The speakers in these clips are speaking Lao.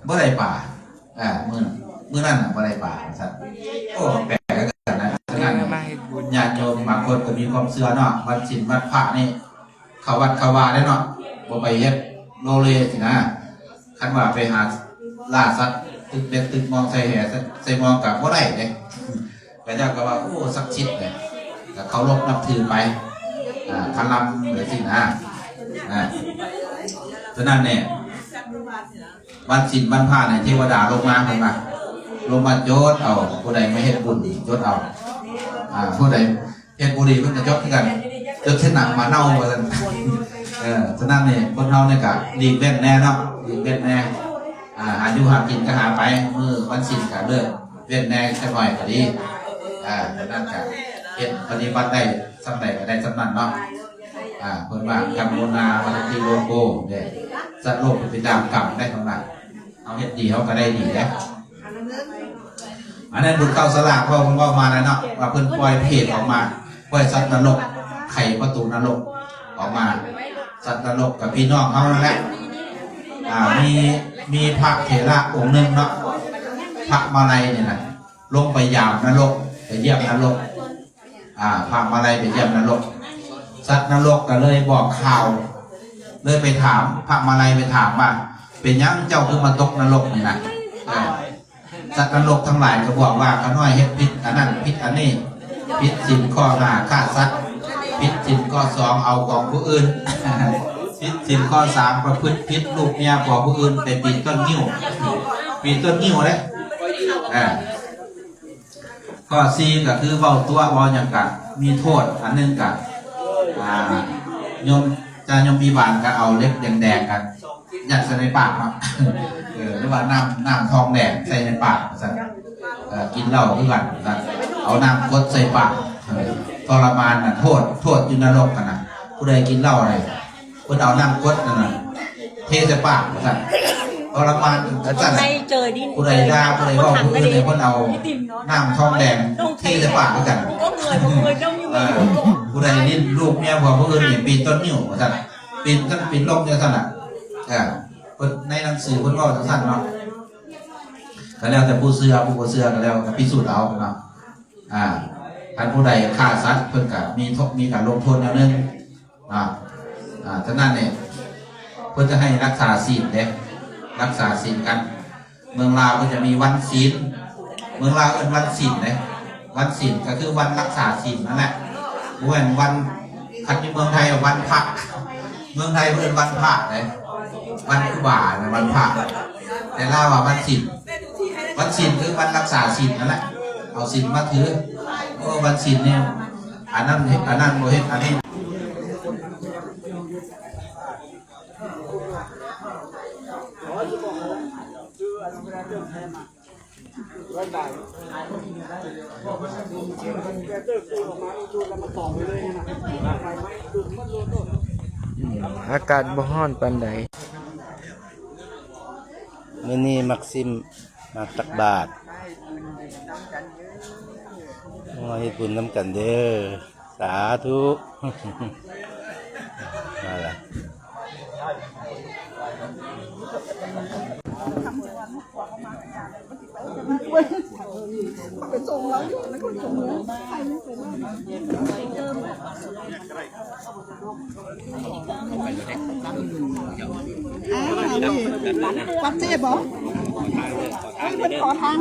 ບໍ່ໄດ້ປາ ເອີ ມື້ ມື້ນັ້ນນະບໍ່ໄດ້ປາ ວ່າຊັ້ນ. ໂອ້ ແປກຄືກັນນະ. ສະນັ້ນ ມາເຮັດບຸນ ຍາດໂຍມບາງຄົນກໍມີຄວາມເຊື່ອເນາະ ວັນສິນວັນພະນີ້ ເຂົ້າວັດເຂົ້າວາເດ້ເນາະ ບໍ່ໄປເຮັດໂລເລຊີ້ນະ. ຄັນວ່າໄປຫາລ່າສັດ ຕຶກເບັດຕຶກມອງ ໃສ່ແຫໃສ່ມອງກໍບໍ່ໄດ້ເດ້. ເຂົາເຈົ້າກໍວ່າ ໂອ້ ສັກສິດເດ້ ກໍເຄົາລົບນັບຖືໄປ ອ່າ ຄາລຳໄປຊີ້ນະ. ອ່າ ສະນັ້ນແຫຼະ ວັນສິນວັນພະນີ້ ເທວະດາລົງມາ ເພິ່ນວ່າ ລົງມາຈົດເອົາ ຜູ້ໃດມາເຮັດບຸນນີ້ ຈົດເອົາ ອ່າ ຜູ້ໃດເຮັດບໍ່ດີ ເພິ່ນກໍຈົດຄືກັນ ຈົດໃສ່ໜັງໝາເນົ່າ ວ່າຊັ້ນ. ເອີ ສະນັ້ນນີ້ ຄົນເຮົານີ້ກໍຫຼີກເວັ້ນແດ່ເນາະ ຫຼີກເວັ້ນແດ່. ອ່າ ຫາຢູ່ຫາກິນກໍຫາໄປ ມື້ວັນສິນກໍເລີກເວັ້ນແດ່ຈັກໜ້ອຍກໍດີ. ອ່າ ສະນັ້ນກໍເຮັດປະຕິບັດໄດ້ສ່ຳໃດກໍໄດ້ສ່ຳນັ້ນເນາະ. ອ່າ ເພິ່ນວ່າ ກຳມຸນາ ວັດຖະຕິໂລໂກ ເດ້ ສັດໂລກເປັນໄປຕາມກຳໄດ້ ເພິ່ນວ່າ ເຮົາເຮັດດີເຮົາກໍໄດ້ດີເດ້. ອັນນັ້ນບຸນເຂົ້າສະຫຼາກ ເວົ້າ ເວົ້າມາແລ້ວເນາະ ວ່າເພິ່ນປ່ອຍເຜດອອກມາ ປ່ອຍສັດນະລົກ ໄຂປະຕູນະລົກອອກມາ. ສັດນະລົກກໍພີ່ນ້ອງເຮົານັ້ນແຫຼະ. ອ່າ ມີ ມີພະເຖລະອົງໜຶ່ງເນາະ ພະມະໄລນີ້ນະ ລົງໄປຢາມນະລົກ ໄປຢ້ຽມນະລົກ. ອ່າ ພະມະໄລໄປຢ້ຽມນະລົກ ສັດນະລົກກໍເລີຍບອກຂ່າວ ເລີຍໄປຖາມ ພະມະໄລໄປຖາມວ່າ ເປັນຫຍັງເຈົ້າຄືມາຕົກນະລົກນີ້ນະ? ເອີ ສັດນະລົກທັງຫຼາຍກໍບອກວ່າ ຂ້ານ້ອຍເຮັດຜິດອັນນັ້ນ ຜິດອັນນີ້ ຜິດສິນຂໍ້ຫ້າ ຂ້າສັດ ຜິດສິນຂໍ້ສອງ ເອົາຂອງຜູ້ອື່ນ ຜິດສິນຂໍ້ສາມ ປະພຶດຜິດລູກເມຍຜົວຜູ້ອື່ນ ໄປປີນຕົ້ນງິ້ວ ປີນຕົ້ນງິ້ວເດ້. ເອີ ຂໍ້ສີ່ກໍຄືເວົ້າຕົວະເວົ້າຫຍັງກະມີໂທດ ອັນໜຶ່ງກະ ອ່າ ໂຍມ ຈາໂຍມພິບານກໍເອົາເຫຼັກແດງໆ ກະຍັດໃສ່ໃນປາກເນາະ ເອີ ຫຼືວ່ານ້ຳ ນ້ຳທອງແດງໃສ່ໃນປາກ ວ່າຊັ້ນ. ເອີ ກິນເຫຼົ້າຄືກັນ ວ່າຊັ້ນ ເອົານ້ຳກົດໃສ່ປາກ ເອີ ທໍລະມານນະ ໂທດ ໂທດຢູ່ນະລົກຫັ້ນນະ. ຜູ້ໃດກິນເຫຼົ້າໃດ ເພິ່ນເອົານ້ຳກົດນັ້ນນະ ເທໃສ່ປາກ ວ່າຊັ້ນ ທໍລະມານ ວ່າຊັ້ນ. ຜູ້ໃດດ່າ ຜູ້ໃດເວົ້າຜູ້ອື່ນໃຫ້ເພິ່ນເອົານ້ຳທອງແດງເທໃສ່ປາກຄືກັນ. ເອີ ຜູ້ໃດຫຼິ້ນລູກເມຍຜົວຜູ້ອື່ນນີ້ ປີນຕົ້ນງິ້ວ ວ່າຊັ້ນ ປີນຊັ້ນ ປີນລົງຈັ່ງຊັ້ນນະ. ເອີ ເພິ່ນ ໃນໜັງສືເພິ່ນເວົ້າຈັ່ງຊັ້ນເນາະ. ກໍແລ້ວແຕ່ຜູ້ເຊື່ອ ຜູ້ບໍ່ເຊື່ອກໍແລ້ວ ກໍພິສູດເອົາເນາະ. ອ່າ ຄັນຜູ້ໃດຂ້າສັດ ເພິ່ນກໍມີໂທ ມີການລົງໂທດແນວໜຶ່ງ ເນາະ. ອ່າ ສະນັ້ນນີ້ ເພິ່ນຈະໃຫ້ລັກສາສິນເດ້ ລັກສາສິນກັນ. ເມືອງລາວເພິ່ນຈະມີວັນສິນ ເມືອງລາວເອີ້ນວັນສິນເດ້. ວັນສິນກໍຄືວັນລັກສາສິນນັ້ນແຫຼະ ບໍ່ແມ່ນວັນ ຄັນຢູ່ເມືອງໄທວັນພະ ເມືອງໄທເພິ່ນເອີ້ນວັນພະເດ້ ວັນຄູບານະ ວັນພະ ແຕ່ລາວວ່າວັນສິນ. ວັນສິນຄືວັນລັກສາສິນນັ້ນແຫຼະ ເອົາສິນມາຖື. ໂອ້ ວັນສິນນີ້ ອັນນັ້ນເຮັດ ອັນນັ້ນບໍ່ເຮັດ ອັນນີ້ ອາກາດບໍ່ຮ້ອນປານໃດ. ມື້ນີ້ມັກຊິມ ມາຕັກບາດ ມາເຮັດບຸນນຳກັນເດີ ສາທຸ ມາລະ. ອ່າ ນີ້ ປັດເຈບໍ່? ເພິ່ນຂໍທາງ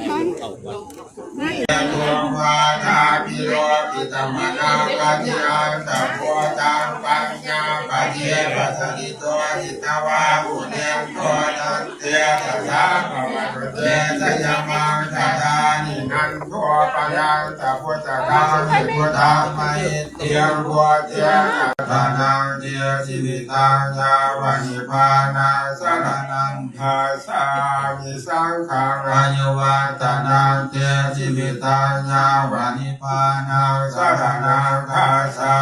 ທາງ ທຸກວາທາພິໂລພິຕະມະນາປະຕິອັນຕະໂພຕັງ ປັນຍາປະເທປັດສະລິໂຕ ຫິຕະວາ ມຸນີ ໂຕ ຕັນເຕ ສະສາ ພະວັນຕຸ ເຕ ຊະຍະມັງຄະລານິ ນັນໂທ ປະຍັນຕະ ພຸດທະທາມິ ພຸດທະມະຫິດ ຕິງ ພຸດເທນະ ສະຣະນັງ ຕິ ຊີວິຕັງ ຍາວະ ນິບພານັງ ສະຣະນັງ ຄັດສາມິ ສັງຄັງ ອາຍຸວັດທະນັງ ເຕ ຊີວິຕັງ ຍາວະ ນິບພານັງ ສະຣະນັງ ຄັດສາ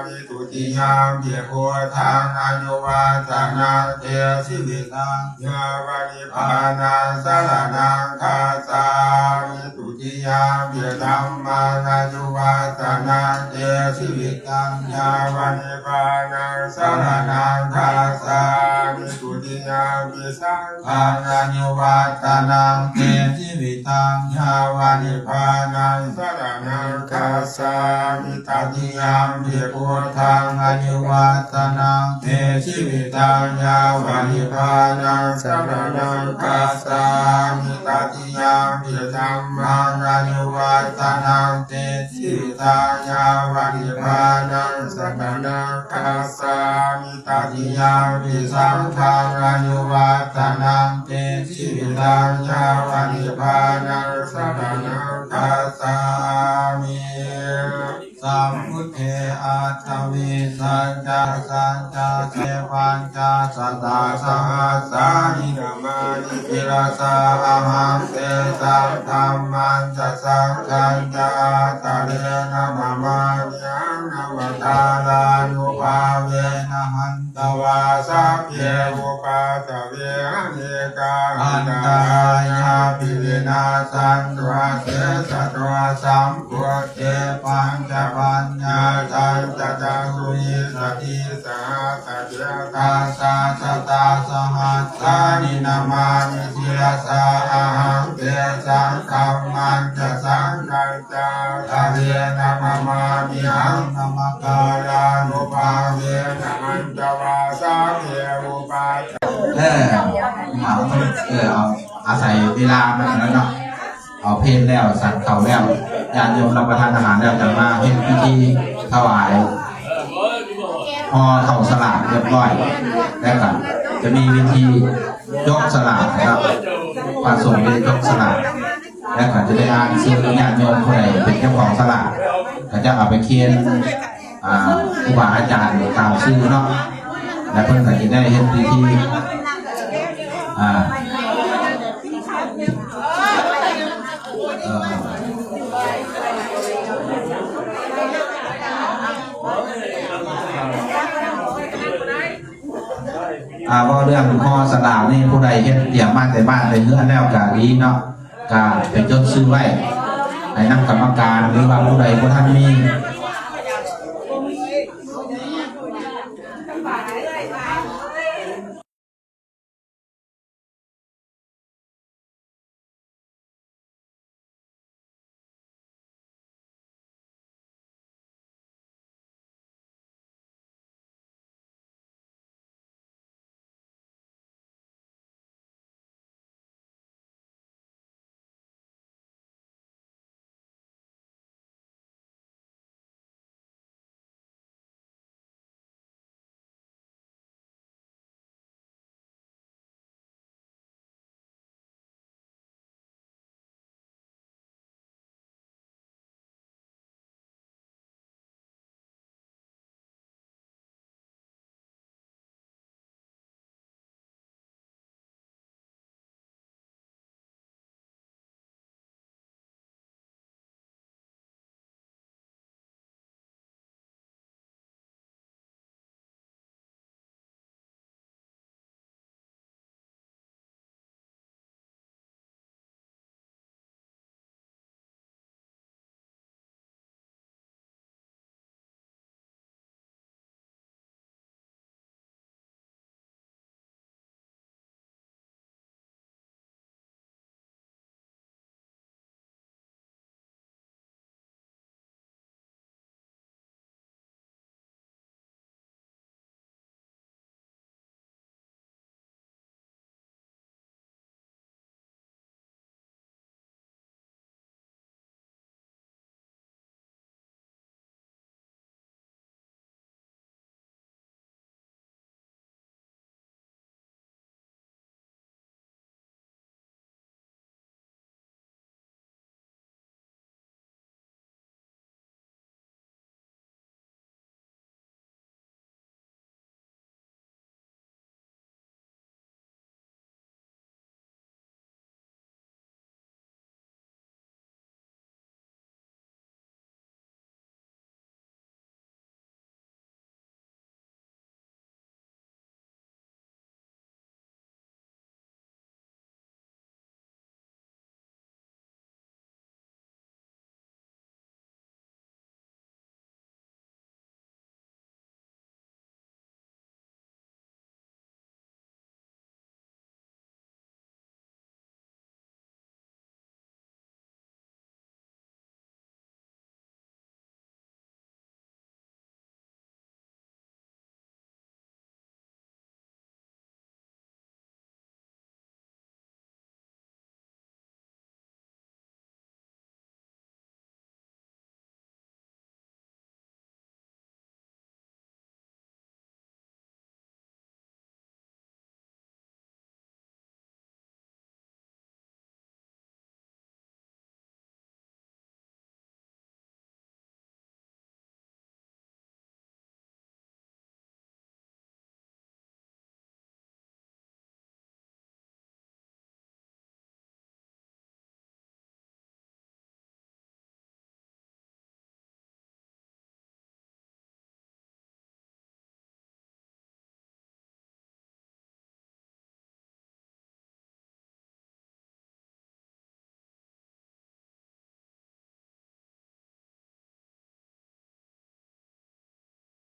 ມິ ທຸຕິຍຳປິ ພຸດທັງ ອາຍຸວັດທະນັງ ເຕ ຊີວິຕັງ ຍາວະ ນິບພານັງ ສະຣະນັງ ຄັດສາມິ ທຸຕິຍຳປິ ທຳມັງ ອາຍຸວັດທະນັງ ເຕ ຊີວິຕັງ ຍາວະ ນິບພານັງ ສະຣະນັງ ຄັດສາມິ ທຸຕິຍ Yampi saṅghaṃ āyuvaḍḍhanaṃ te jīvitaṃ yāva nibbānaṃ saraṇaṃ gacchāmi. Tatiyampi buddhaṃ āyuvaḍḍhanaṃ te jīvitaṃ yāva nibbānaṃ saraṇaṃ gacchāmi. Tatiyampi dhammaṃ āyuvaḍḍhanaṃ te jīvitaṃ yāva nibbānaṃ saraṇaṃ gacchāmi. Tatiyampi saṅghaṃ āyuvaḍḍhanaṃ te jīvitaṃ yāva nibbānaṃ saraṇaṃ gacchāmi. Sambuddhe aṭṭhavīsañca sañca se pañcasatasahassāni namāmi sirasā ahaṃ. Tesaṃ dhammañca saṅghañca ādarena namāmihaṃ. Namakārānubhāvena hantvā sabbe upaddave anekā antarāyāpi vinassantu asesato. Sambuddhe pañcapaññāsañca catuvīsati sahassa se dasasatasahassāni namāmi sirasā ahaṃ. Tesaṃ dhammañca saṅghañca ādarena namāmihaṃ. Namakārānubhāvena hantvā sabbe upaddave ເອີ ເອົາ ເອີ ເອົາ ອາໄສເວລາມັນນັ້ນເນາະ ເອົາເພນແລ້ວ ສັນເຂົ້າແລ້ວ ຍາດໂຍມຮັບປະທານອາຫານແລ້ວ ຈັ່ງມາເຮັດພິທີຖວາຍຫໍ່ເຂົ້າສະຫຼາກຮຽບຮ້ອຍ ແລ້ວກໍຈະມີພິທີຈົກສະຫຼາກນະ ພະສົງຈະຈົກສະຫຼາກ ແລ້ວກໍຈະໄດ້ອ່ານຊື່ຍາດໂຍມຜູ້ໃດເປັນເຈົ້າຂອງສະຫຼາກ ກໍຈະເອົາໄປຂຽນ ອ່າ ຄູບາອາຈານຕາມຊື່ເນາະ ແລ້ວເພິ່ນກໍຈະໄດ້ເຮັດພິທີ ອ່າ ເອີ ອ່າ ເວົ້າເລື່ອງຫໍ່ສະຫຼາກນີ້ ຜູ້ໃດເຮັດຕຽມມາແຕ່ບ້ານແຕ່ເຮືອນແລ້ວກໍດີເນາະ ກະໄປຈົດຊື່ໄວ້ໃຫ້ນຳກຳມະການ ຫຼືວ່າຜູ້ໃດບໍ່ທັນມີ